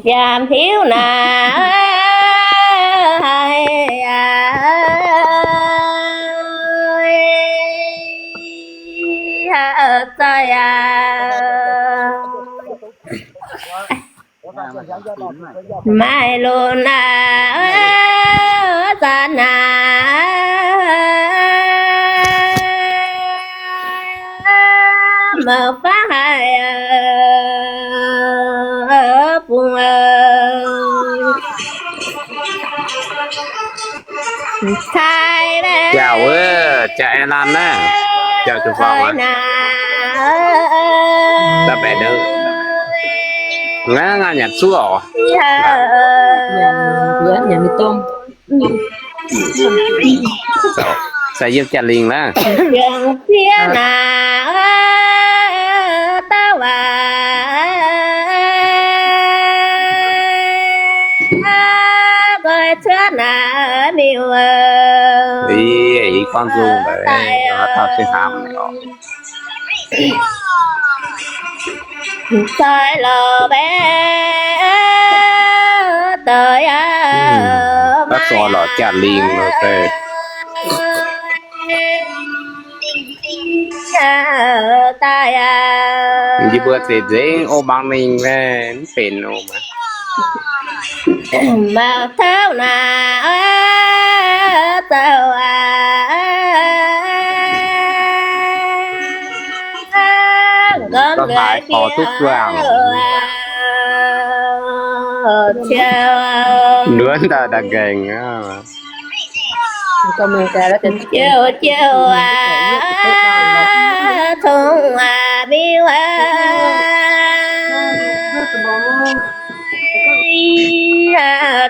Yaac hiuv naaic haic aac, zoih aac, maaih lunx naaic, zanc naaic, mouc fangv haic bung. Jauv wuov, jauv aengx laanh naaiv, jauv zuqc faaux aqv. Da'baeqc ndouv, ngaanc nyanc zuov oc. Sai yiem jaax lingh laav. Ziex naaic, dauh waac, nqoi cuotv naaic miuc. Ih, ih gorngv nzung daaih, taux se hnaangx oc. Zoih lorqc mbaeqv doic aac, zoih lorqc jaax lingh loh deix. Daaih aac, yie mbuo zeiz nzengc o mangc mingh maiv benx o mangc. Mauc tauv naaic zoux aac, gormx nduov haaix borx duqv guangc. Nduov daaih daaih nqaengc aqv. Jouv jouv aac, cong aac, miuc aac,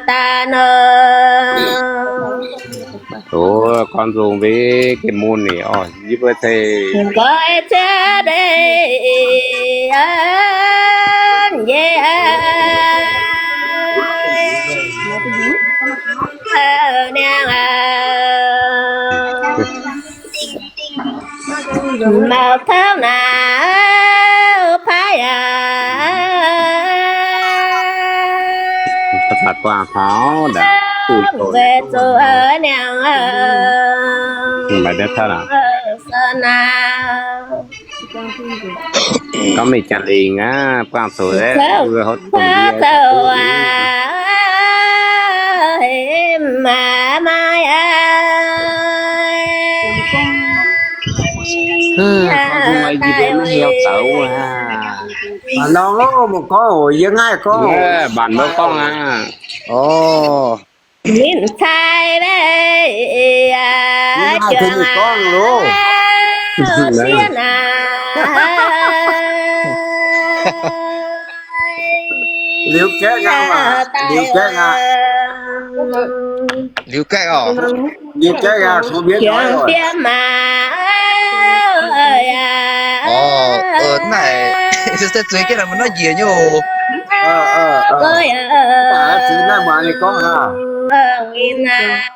daaih nor. Oc, gorngv nzung mbuo gengh mun ninh oc, yie mbuo zeiz nqoi cuotv deix, yie niangh aac. Mauc tauv naaic paaiv aac, weic zuqc niangh aac, gorngv mingh jaax lingh aqv, buangh zuqc aqv, mbuo houv dongh ndie zoux aac, hemx aac, maaih aac. Norm mv gorngv oc, yie ngaih gorngv. Mv baac mbuo gorngv aqv. Oc. Ninh cai leiz aac, juangc aac, siev naaic. Liuz gaeqv aqv, liuz gaeqv aqv. Liuz gaeqv oc. Liuz gaeqv aqv, kungx mienv oc. Oc, naaic, se zueiz jienv naaic mv nor njiec nyei oc. Mv baac zuiz naaiv muangx ninh gorngv hnangv.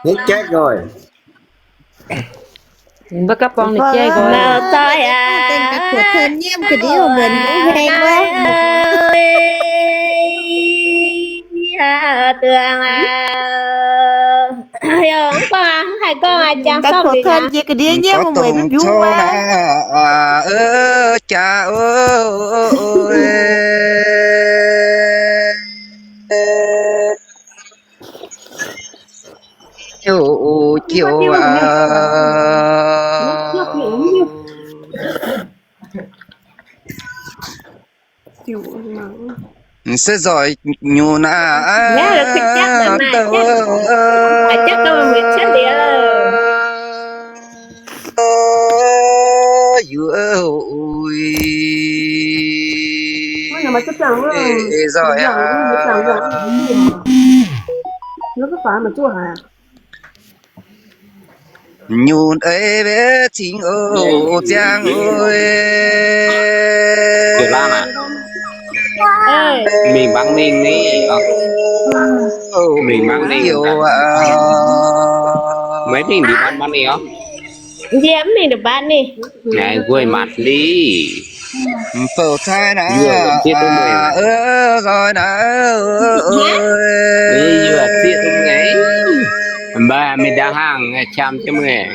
Liuz gaeqv oc. Mbuo gapv borngh ninh jaiv nqoi. Dengh ga'kuotv tern nyiemv ga'ndiev mbuo hengx wuov. Ga'kuotv tern jiex ga'ndiev nyiemv mbuo mbu'biungv wuov. Jaax oc. Jiouv, jiouv aac. Se nzoih nyunc aac, yuoz uix nzoih aac. Nyunc eix mbev cingx oc, ziangh oc. Mingh mangc ninh ni. Mingh mangc ninh. Maiv mingh ndipv mangc ninh oc. Njiec mv mingh ndipv mangc ninh. Naaiv nquaih matv liuz. Fouv cai naaiv, nzoih naaiv, mv baac mingh ndau hangh qam jienv meih.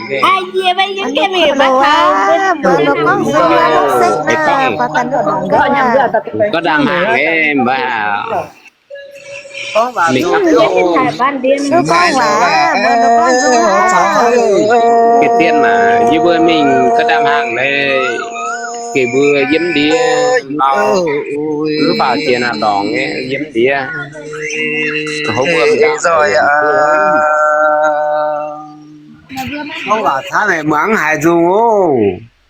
Gorngv ndaam hangh mv baac mingh ga'zien maah, yie mbuo mingh gorngv ndaam hangh naaiv, geh mbuo yiem ndiev, mv baac jiex naaiv dorngx yiem ndiev. Gorngv waac camv meih muangx haiz nzung oc.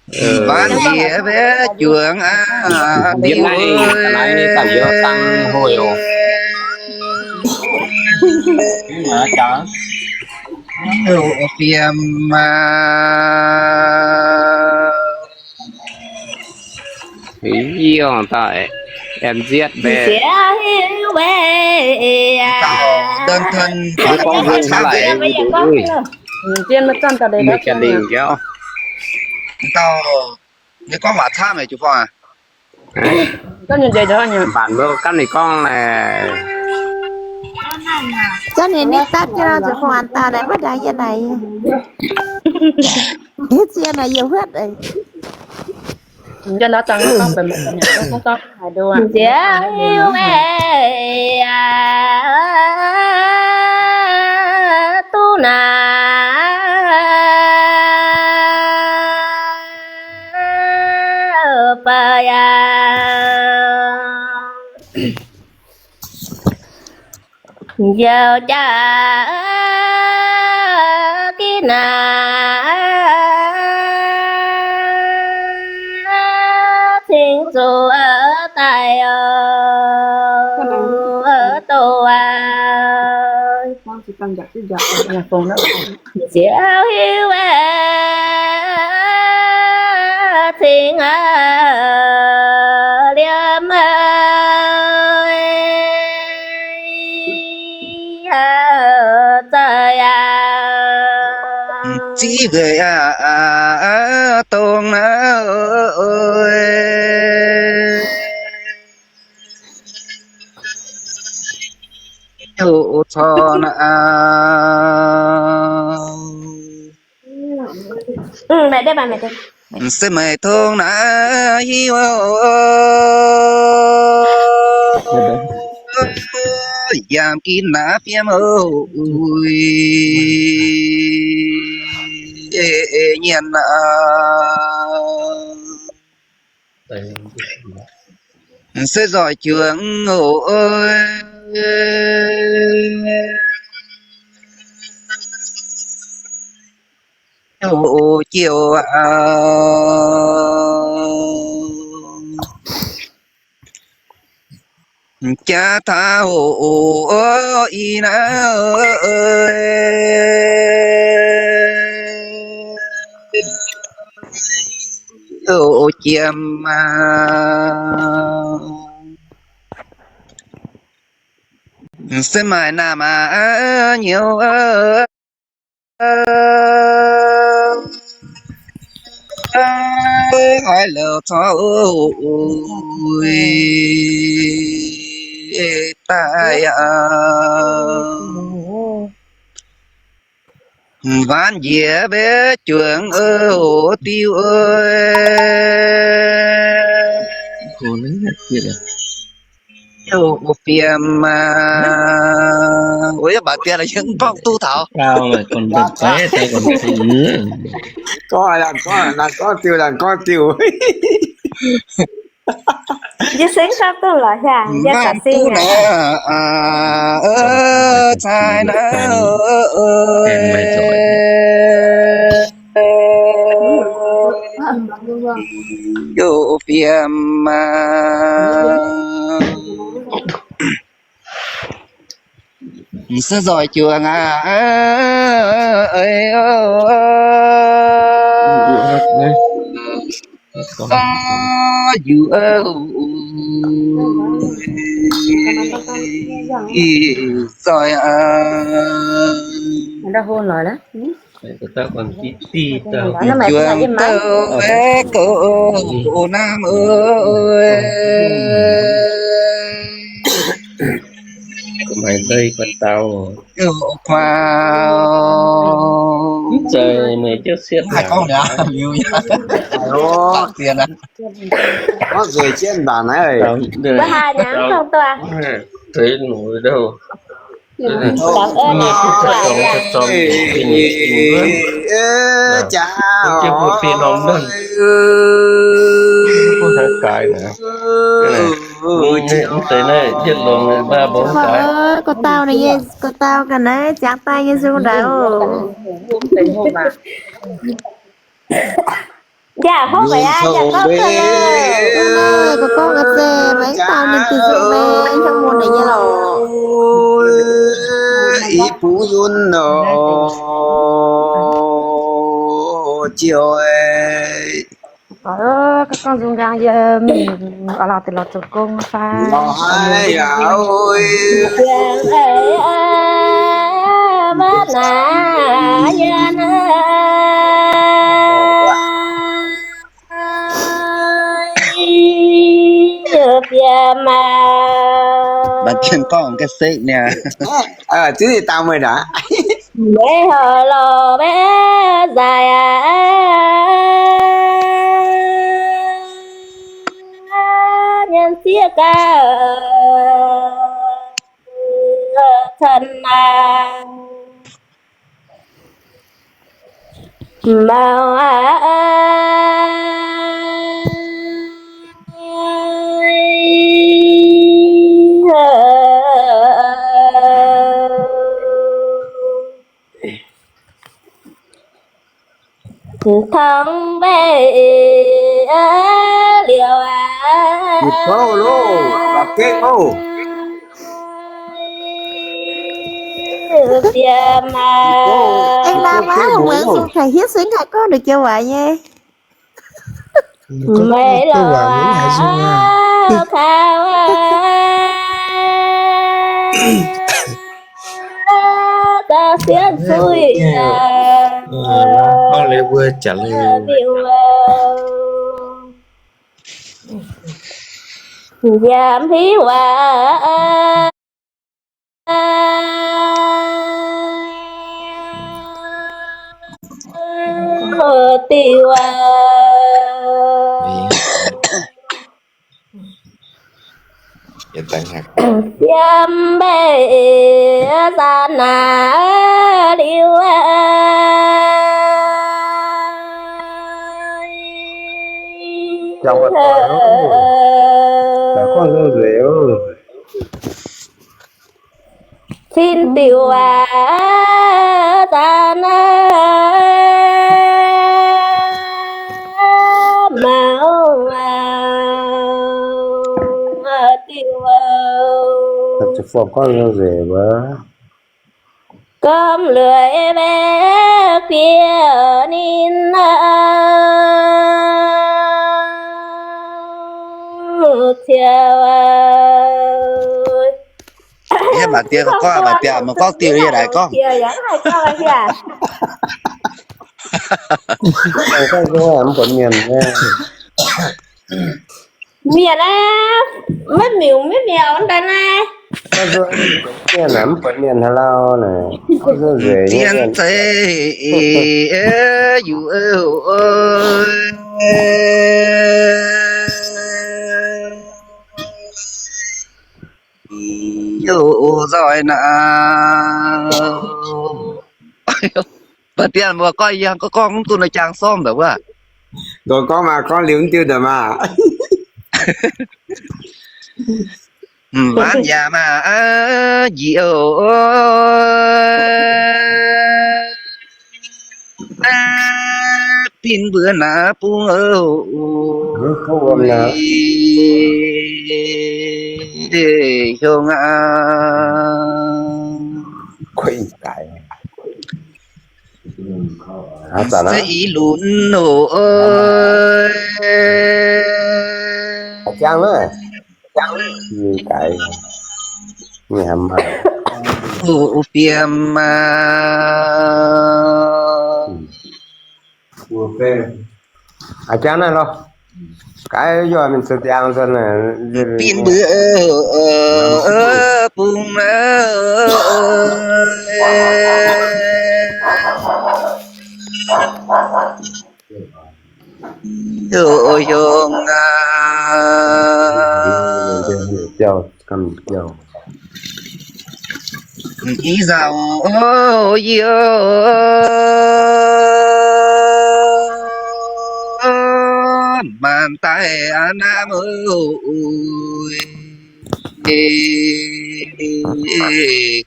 Mv baac yie mbuo juangc aqv, yiem naaiv dangh youz dangh hoic oc. Fiem maah. Yie hungh daaih aengx nzietv mbaeqc. Daan tanh, meih ga'lingh jauv. Dauh, ninh gorngv waac camv meih jiu fong aqv. Mv baac mbuo gapv ninh gorngv naaic. Zanc ninh nitv dapv jienv nor ziouc fong an dauh naaic maiv ndaangc yie naaic. Hitv cie naaic yie huotv. Nziaauc hiuv weic aac, duqv naaic baac yaac nziaauc jaax diqv naaic cingx zuqc daaih oc, douh aac. Nziaauc hiuv weic cingx liemh zoih aac, ziqv weic aac, dongh naaiv oc, corc naaiv. Se meih tong naaiv hiuv, yaac gin naaiv fiem oc, nyienx aac. Se nzoih juangc oc. Oc, jiouc aac, jaax taux oc, i naaiv, oc, jiem aac, se maaih naamh aac, nyouz haaix louc corc daaih aac. Waanv njiec mbev juangc oc, diuh oc. Fiem aac, wuov mbatc dien yie mv gorngv duqv taux. Gorngv, gorngv diuh, gorngv diuh. Yie sengv gorngv duqv lorqc hiaangx, yie gaax sing aac. Cai naaiv, youh fiem aac. Se nzoih juangc aac, nzoih aac. Juangc douh aeqv, gox naamh oc. Maiv zeiz meih jienv sienx haic gorngv liuz, liuz yaac gorngv nzueic jienv mv baac naaiv. Gorx dauh naaiv nyei, gorx dauh ga'naaiv ziangx daaih nyei nzung ndaauv. Yaac hnangv naaic aqv, yaac gorngv duqv lorqc. Gorngv gorngv ga'zeh maiv dau ninh dinh nzung maiv hnyouv mun naaic nyei lorqc. Ih bungx yunv nor, jiex oix. Gorngv nzung nqaang yiem, oix lorz deix lorz zoux gong fai. Mv naaic yie naaiv bieqc maaih. Maiv jienv gorngv ga'sekv niaa. Maiv horpc lorqc maiv nzaaih aqv. Nyanc sieqv gaax cun naaic. Maux aqv. Tongx mbeih liouh aqv. Eix lamh aqv, hungh muangx sung kaaix hietv sengx kaaix gorngv ninh jiex waaic nyei. Meih lorz kaux ga'sienx zuiz aqv. Liuz mbuo jaax liuz, yaac mv hiuv waac. Diuh aac, yiem mbeih zaan naaic liuz aqv. Cin diuh waac zaan naaiv maux waac diuh waac. Gormx lueic mbaeqv fiev ninh ziouc Yie mangc diex gorngv, mangc diex mv gorngv diuh yie laaic gorngv. Mv buatc mienh. Mienh aeqv, maiv miuc maiv miaux daaih naaiv. Mienh aeqv, mv buatc mienh haaix lauh naaic. Mienh zeiz yuc oc. Yoc nzoih naaic. Baac dien mbuo gorngv yie gorngv mv duqv naaiv jangx sormv ndau wuov. Nqox gorngv maah, gorngv liuz mv diuh ndau maah. Mv maanc yaac maah, njiec oc. Naaiv bin mbuo naaiv bung oc. Hiong aqv. Se ih lunx oc. Fiem maah. A'jang naaiv lorh. Gaaix yaac mingh zoux ndiangx nzunc. Bun mbuo bung hiong aac. Ih nzauh yie maanc daaih aav naamh oc.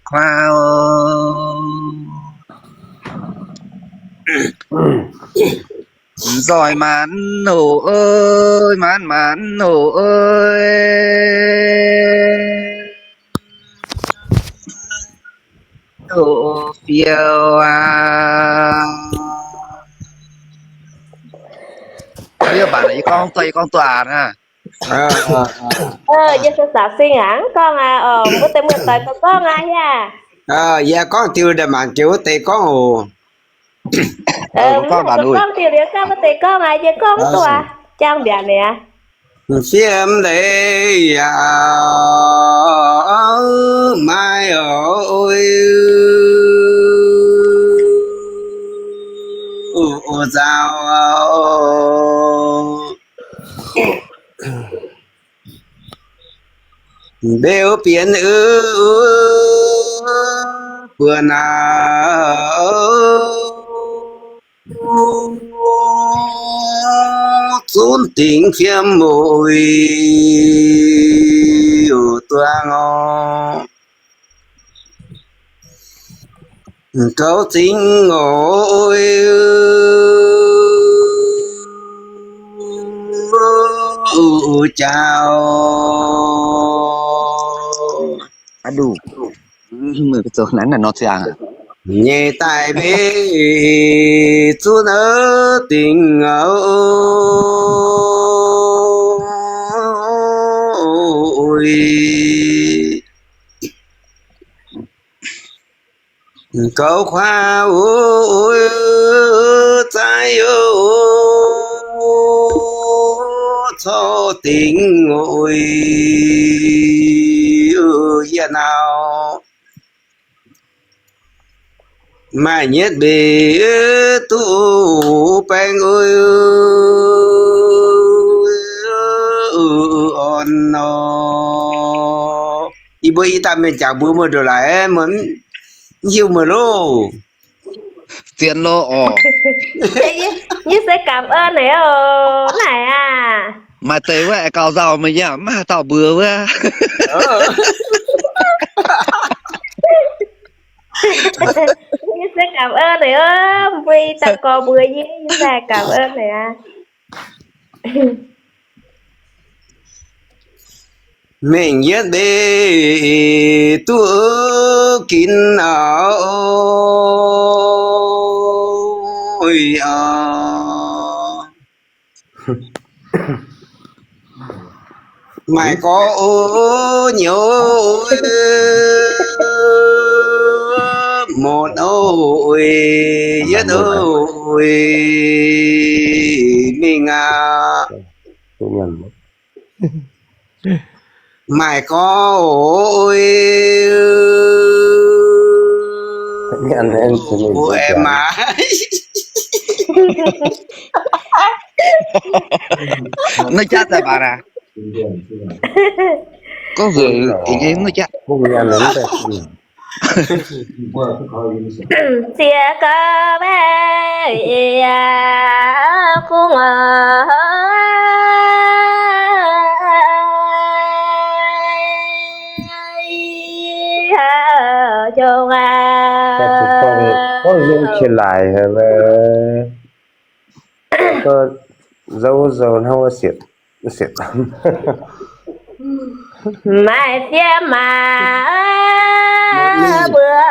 Kuaau nzoih maanc oc, maanc maanc oc. Fiou aac. Yie mv baac yie gorngv duqv, yie gorngv duqv aqv. Yie se Saax Sing aqv, mv gorngv aqv. Mbuo deix muoz-doic gorngv aqv hieh. Yie gorngv diuh nda'maanc jiex wuov deix gorngv oc. Gorngv diuh liuz ganh wuov deix gorngv aqv, yie gorngv duqv aqv, jangx mbiaauc mi'aqv. Fiem leiz yaac maiv oix nzauh. Mbeu bienx buonc aac, zunv dingc fiem mueiz duqv ngorc. Gouv zingx oc, jaaux nyei daaih mbeih zunv dingc oc. Gouv kuaaiv oc, zaaiv oc, corc dingc oc, yie nau maaih nyietv mbenc duqv baeng oc, orn nor. Yie mbuo i daaih mienh jangx mbuox muoz-doic laaix, mv hiuv muoz loh. Zien loh oc. Yie se cảm ơn naaic oc, naaic aac. Maaih deix wuov aengx gauh nzauh meih yie mv maaih dauh mbuox wuov. Yie se cảm ơn naaic oc, mbuo i daaih gorx mbuox yie, yie se cảm ơn naaic aac. Mengh yietv mbenc duqv ginv oc. Maaih gorx oc, nyouz motc oc, yietv oc, mingh aqv. Maaih gorx oc, mbuo aengx maaih. Naaiv jaav daaih baac aqv. Gorngv nzueic nyei, naaiv jaav. Ziex gaux mbaeqv yaac kungx oc, jong aqv. Gorngv yiem qiex laaic haic, zoux zoux hnangv wuov sietc. Maaih fiev maac mbuo,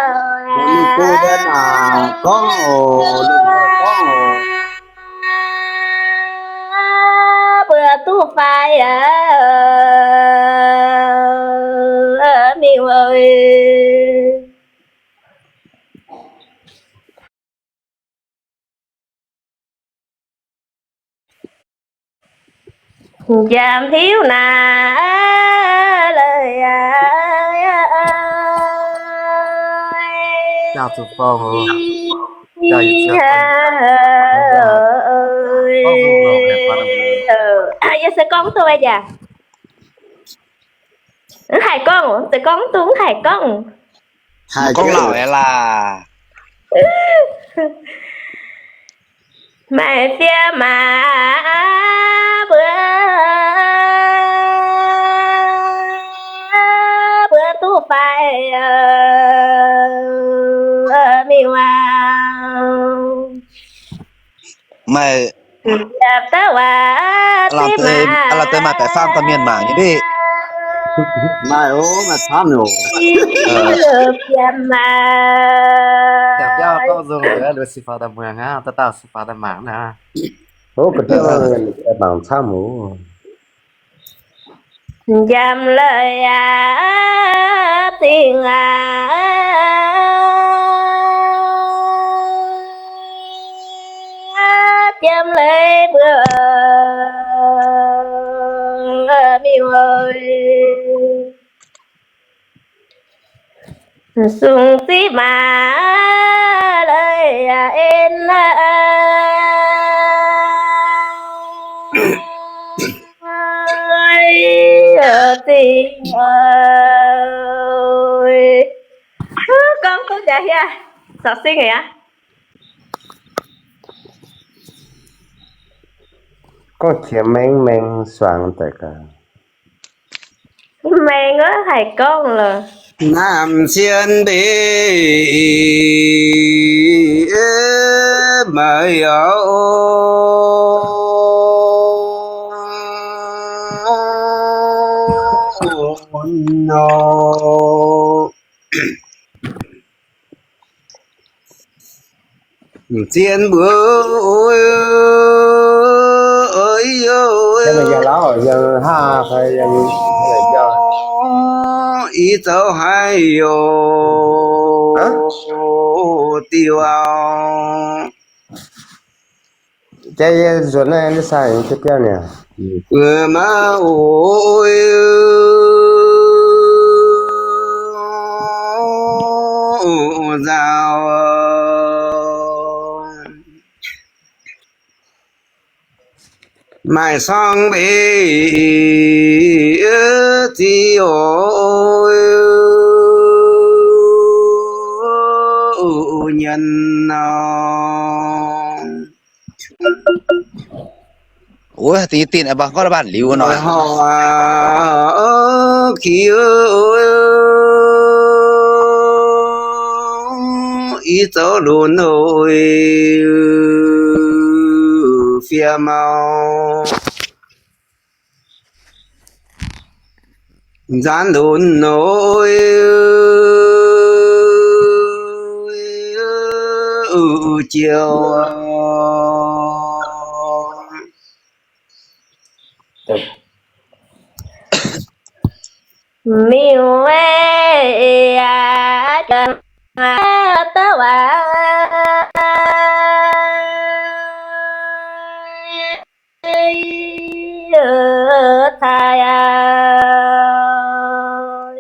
mbuo duqv fai mingh oc. Njamv hiuv naaiv leiz aac, yie se gorngv duqv nyei. Mv haih gorngv, se gorngv duqv mv haih gorngv. Gorngv lauh aqv laac. Maaih fiem maaz mbuo, mbuo duqv faix miuc aac. Maaih, maaih baeqc faam dauh mienh mangc nyei mv baac. Maaih oc, maaih camv oc. Fiem maaz. Biauv gorngv nzung, luoqc si faaux daaih muangx aqv, dauh dauh si faaux daaih mangc naaiv. Mangc camv oc. Njamv leiz aac, zingh aac, jiem leiz mbuo miuc oc. Sung ziqv maaz leiz aac en aac, zingh oc. Gorngv duqv jaax hieh, caux sing aqv. Gorngv qiex mengh mengh suangx daaih gaax. Mengh wuov haih gorngv loh. Naamh cien mbeix meih oc. Zien mbuo, ih zoux haaix yoc diuh auv. Mbuo maiv oix nzauh. Maaih sorng mbeix ziqc oc, nyanc nor. Wuov dingc dingc gorngv baanh liuz nor. Ih zoux lunx oix fiem maaz. Nzaanx lunx oix jiouv. Miuc-aeqv, aav, juangc aav, douv aav, cai aav,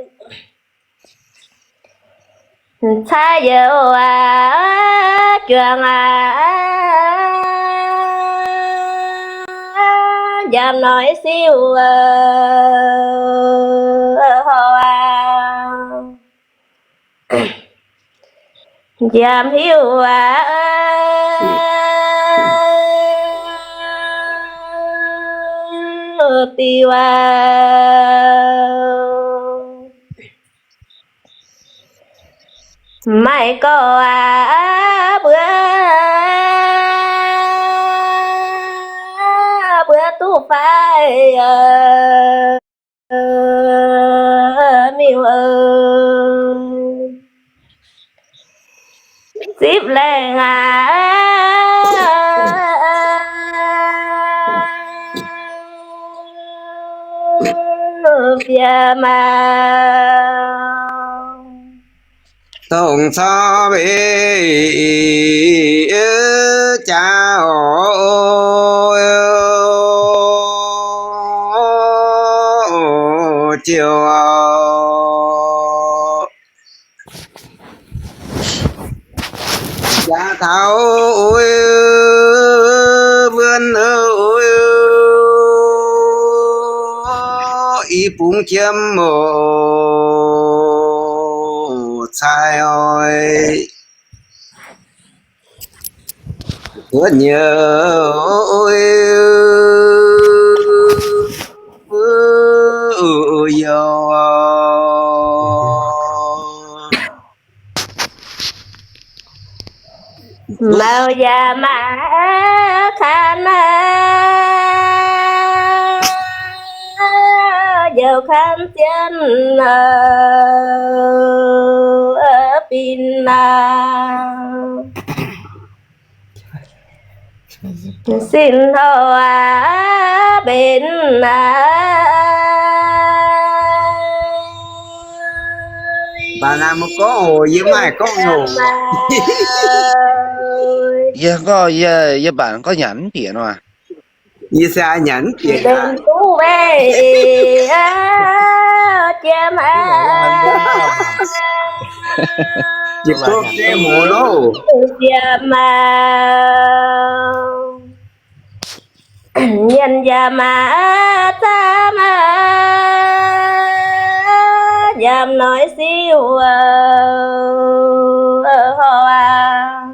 cai youz aav, juangc aav, njamc noic siou aav, horc aav, njamc hiuv aav, diuh aav. Maaih gorx aav, mbuo, mbuo duqv faix miuc-aeqv. Zipv laengz aav, fiem maaz. Dongh corc mbeix jaax oc. ziouc jaa taux oix wuonv oix i bungx jiem oc, cai oix. Wuov nyei youh, mouc yaac maaih kan, youh kan zien bin naaic. Sin hnoi aac benx naaic. Mv baac naaiv maiv gorngv oc, yie maiv gorngv oc. Yie gorngv, yie, yie mv baac gorngv nyanc mv bieqc nor. Yie se nyanc mv bieqc. Benx duqv weic jiem aac. Jiex gorngv jiex mouz loh. Jiem aac. Mienh yaac maaih camv, yaac noic siuv horc aac.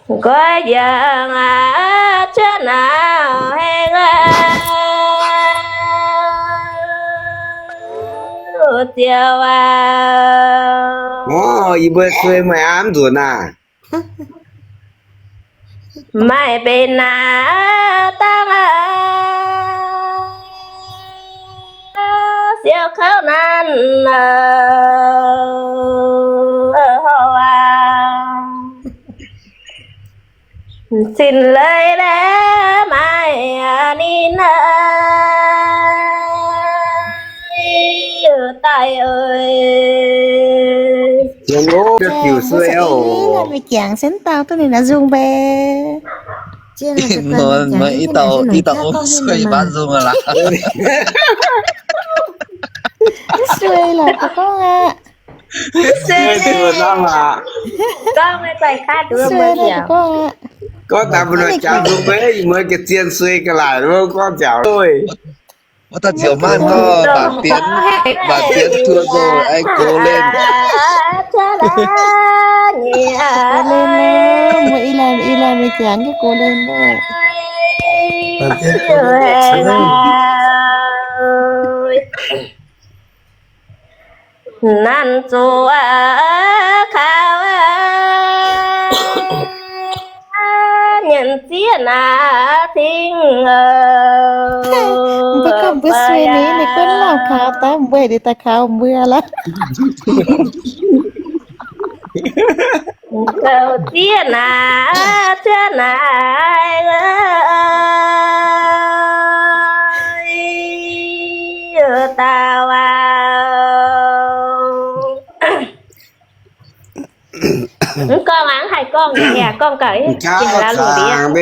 Nqoi yangh aac, cuotv nauc heng aac, ziouc aac. Orv, yie mbuo suei meih aav nzuonx naaic. Maaih benx naaic dangh aac, siou kouv nanv aac, horc aac. Cin leiz laeh maaih ninh naaic daaih oix. Mbuo jangx se mv dauh duqv ninh naaiv nzung mbe. Ih dauh, ih dauh ong suei baav nzung aqv laac. Mv suei lorqc, gorngv aqv. Suei, gorngv aqv. Gorngv daaih kaav duqv mbuo jangx. Gorngv daaih mbuo jangx nzung mbe, mbuo ga'zien suei ga'laaic, gorngv nziaauc. Wuov dauh ziouc maaih gorngv mbatc bienx, mbatc bienx tuo nzou aengx gox lenh. Gox lenh loh, mbuo ih laanh, ih laanh mingh jangx jienv gox lenh loh. Nanv zuqc kaux nyanc zieqv naaic cingx. Mbuo gorngv mbuo suei ninh, ninh gunv lauh kaux daaih, mbuo heuc ninh daaih kaux mbuo lorqc. Kaux zieqv naaic, zieqv naaic, dauh aac. Mv gorngv aqv, mv haih gorngv, gorngv gaax, jiex laangh lungh ndiev.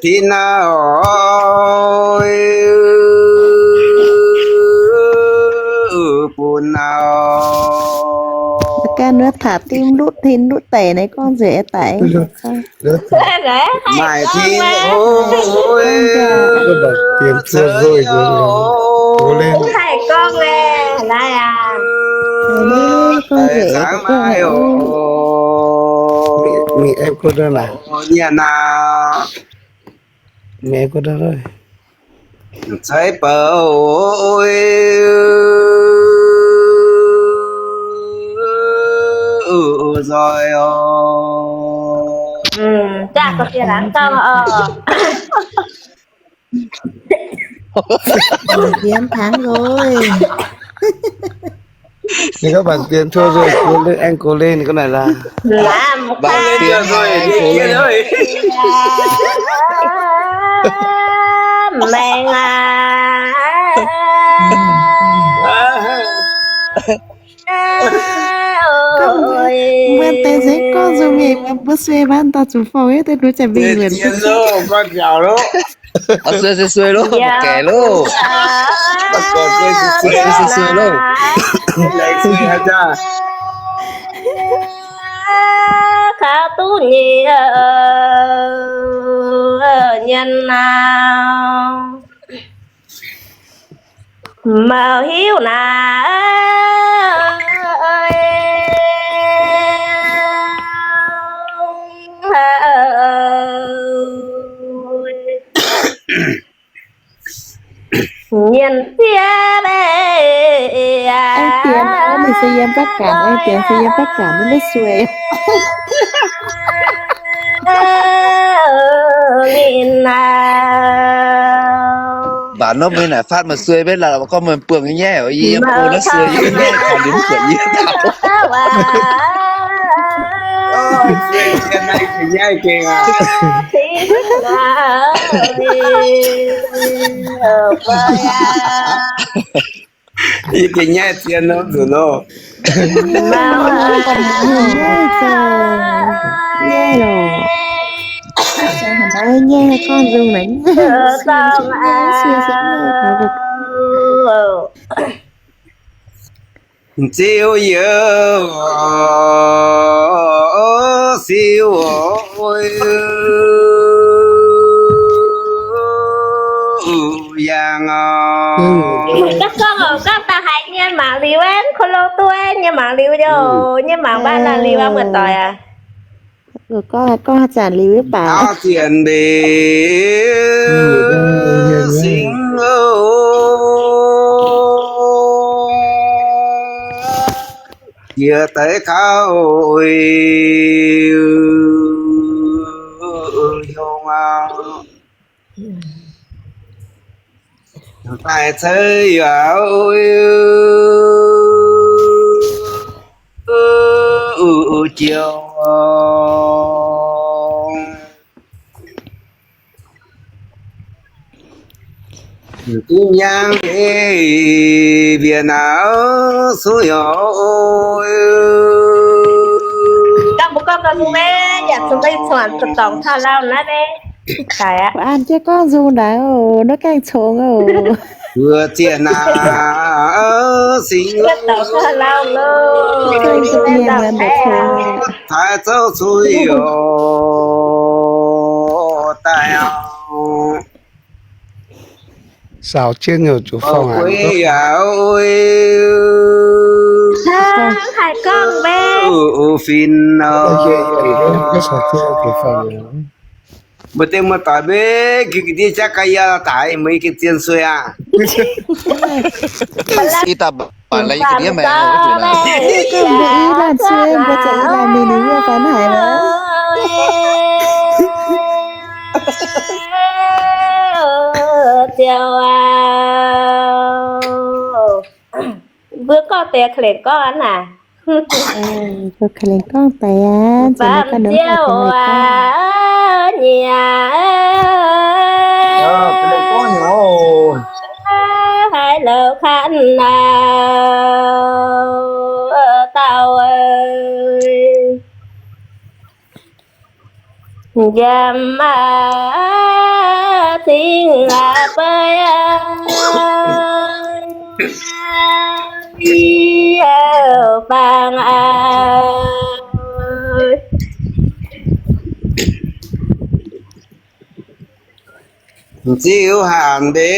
Tin naaiv oc, bun naaiv oc. Ganh wuov taux tim lutv tin lutv deic naaiv gorngv nzengc daic. Maaih tin oc, mv haih gorngv leh, naaiv aqv. Gorngv nzengc daic oc. Mingh aengx guon naaic. Nyanc aqv. Mingh aengx guon naaic. Ceix bouc nzoih oc. Jaax ga'sie laangz gong oc. Mbatc bienx tangv nzoih. Ninh gorngv mbatc bienx tangv nzoih, gox lenh, aengx gox lenh ninh gorngv naaic laah. Mbatc bienx nzoih, aengx gox lenh. Maengx aac. Mbuo deix nzengc gorngv nzung mingh, mbuo suei mbuo dauh zuqc fouv deix, duqv jaax mingh wuonc. Gorngv nziaauc loh. Suei suei suei loh, mbuo gaeqv loh. Suei suei suei loh. Kaux duqv nyei nyanc naaic, mouc hiuv naaic, nyanc ziex leiz aqv. Aengx dienx se yiem baqv gaax, aengx dienx se yiem baqv gaax, maiv suei. Ninh naaic, mv baac nor meih naaic faatv maaih suei maiv laaix, gorngv meih buangh nyei, yie yiem o naaiv suei, yie nyei taux liuz mv buatc yie. Yie gengh nyaiv zien nor nzunc loh. Nyaiv loh. Nyaiv gorngv nzung naaic. Ziouv youz, siou yangh oc. Gorngv, gorngv daaih haiz nyei mangc liuz, ko lo duqv nyei mangc liuz, nyei mangc baav naaic liuz, muoz-doic aac. Gorngv, gorngv zanc liuz baac. Zienx mbe singx oc, jiex deix kaux oix yungh aqv. Daaih ceix yuoqc jouh. Ginv nyangv ei mbienc naaiv suv youz. An jienv gorngv nzung ndaix oc, naaiv gaengh congx oc. Wuov zieqc naaiv singx taaix zouv cuiv youz daaih oc. Saaux jienv nyei zuqc fongc aqv. Haih gorngv mbe? Fin nor. Mbuo dengh muoz-doic mbe, ga'ndiev jaav ga'ya daic, mbuo gengh zien suei aqv. Ih daaih baac lai ga'ndiev maengx. Mbuo i laanh suei, mbuo ziouc i laanh mingh ninh wuov fai haaix nor. Ziouv aac, mbuo gorngv deix ka'lengc gorngv aqv naaic. Mbuo ka'lengc gorngv deix aqv, Baamh Ziouv aac, nyiec haaix louc kanh naaic, dauh nziaamv aac, cingx aac, beiv aac, i heuc fangx aac. Ziouv hanc mbe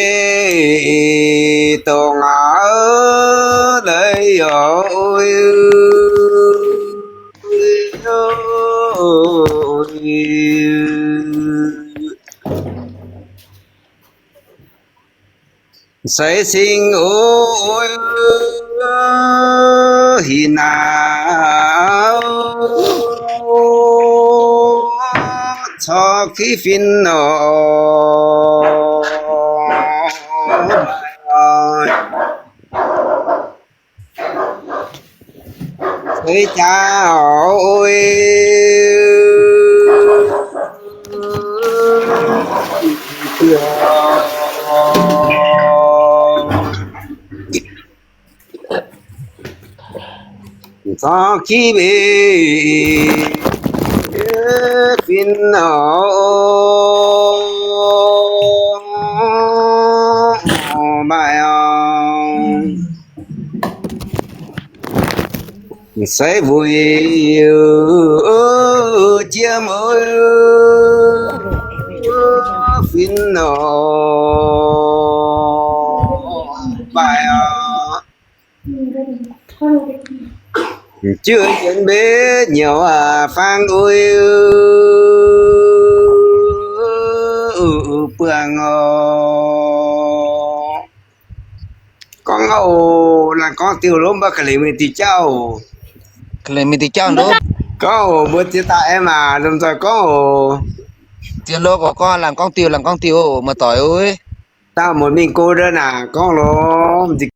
dongh aac, leiz youz. Seix sing oc, hinc naaic, corc kiv fin oc. Seix jaax oc, corc kiv mbe fin oc. maaih oc. Seix wuic jiem fin nor, maaih oc. Juov yienx mbenv nyouc fangx uix buangh oc. Gorngv oc, laangz gorngv diuh lov mbuo ga'hlenx mingh diuh jauv. Ga'hlenx mingh diuh jauv nor. Gorngv oc, mbuo ziex daaih aengx maac lomh nzoih gorngv oc. Ziex lov gorngv, laangz gorngv diuh, laangz gorngv diuh oc, muoz-doic oc. Dauh muoz mingh go ndau naaic gorngv lov, m'zing